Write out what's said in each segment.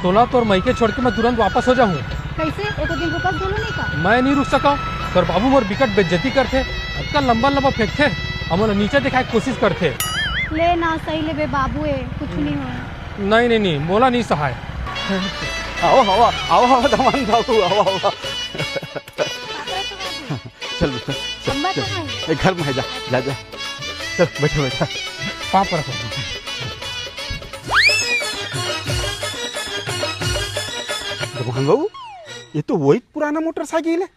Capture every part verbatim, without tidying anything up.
तोला तोर मइके छोड़ के मैं तुरंत वापस हो जाहूँ। कइसे? एको दिन रुकस घलो नइ का? मैं नइ रुक सकंव। तोर बाबू मोर बिकट बेइज्जती करथे, अतका लंबा लंबा फेंकथे, अउ मोला नीचा देखाय के कोशिश करथे। ले ना, सही ले बे बाबू ए, कुछ नइ होय। नहीं नहीं नहीं, मोला नइ सहाय। आवा आवा आवा आवा दमांद बाबू, आवा आवा। चल बेटा, चल, अम्मा चल। कहाँ है? ए, घर में है, जा, जा, जा। चल, बैठा, बैठा। पाँव परत हँव। दमांद बाबू, ये तो वही पुराना मोटरसाइकिल है।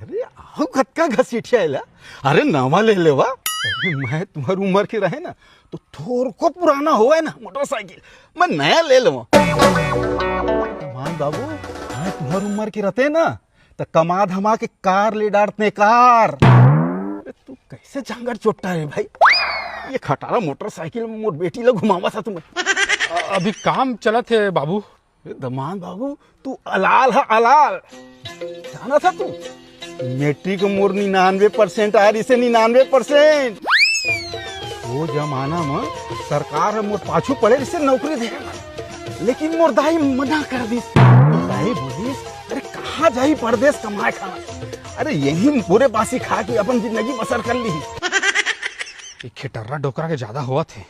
अरे, आओ, कतका घसीटिया एला। अरे, नवा ले लेवा। अरे, मैं तुम्हारी उम्र के रहे ना, तो थोरको पुराना होवय ना मोटरसाइकिल, मैं नया ले लेवा। दमांद बाबू, मैं तुम्हारी उम्र के रहते ना, त कमा धमा के कार ले डारते, कार। अरे तू कैसे जांगर चोट्टा रे भाई? ये खटारा मोटरसाइकिल में मोर बेटी ला घुमावत हस तुमन। अ-, अभी काम चलत हे बाबू। ए दमांद बाबू, तू अलाल ह अलाल। जानत हस तू, मैट्रिक मोर निन्यानवे परसेंट आय रिहिसे, निन्यानवे परसेंट। वो जमाना म सरकार ह मोर पाछू पड़े रिहिसे नौकरी दे बर, लेकिन मोर दाई मना कर दिस। दाई बोलिस, अरे कहाँ जाही परदेस कमाए खाए? अरे यहीं पूरे बासी खा के अपन जिंदगी बसर कर ली। ये खेटर्रा डोकरा के ज्यादा होवत हे।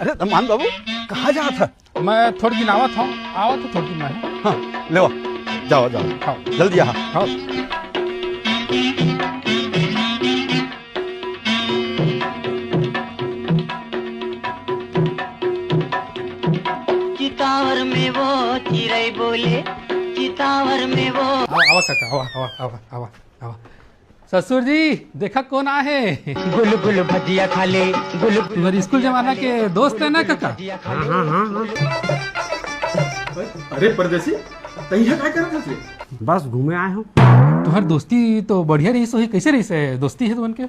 अरे दमांद बाबू, कहाँ जात हस? मैं थोड़ी दिन आवत हँव, आवत हँव थोड़ी दिन मैं। हाँ, लेवा, जावा, जावा। हाँ। जल्दी आ। हाँ। चितावर में वो चिरई बोले, चितावर में वो। आवा, आवा काका, आवा, आवा, आवा, आवा, आवा। ससुर जी, देखा कोन आए हे। गुलगुल भजिया खा ले, गुलगुल। तुम्हारी स्कूल जमाना के दोस्त है ना काका? हाँ, हाँ, हाँ, हाँ। अरे परदेसी, तैं इहाँ का करत हस रे? बस घूमे आए हँव। तुम्हारी दोस्ती तो बढ़िया रहिस होही, कैसे रहिस हे दोस्ती हे तुमन के?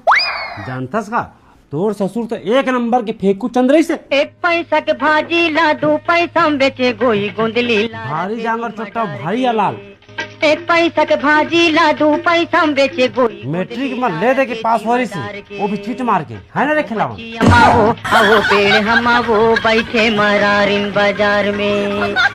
जानथस का, तोर ससुर तो एक नंबर के फेंकू चंद रहिस हे। एक पैसा के भाजी ला दू पैसा में बेचे, गोई गोंदली ला भारी जांगर चोट्टा, भारी अलाल। एक पैसा के भाजी ला दू पैसा में बेचे, गोई मैट्रिक में ले दे के पास हो रहिस हे, वो भी चीट मार के, है ना रे खिलावन? अमावो, आवो पेड़ हमावो, बैठे मरारिन बाजार में।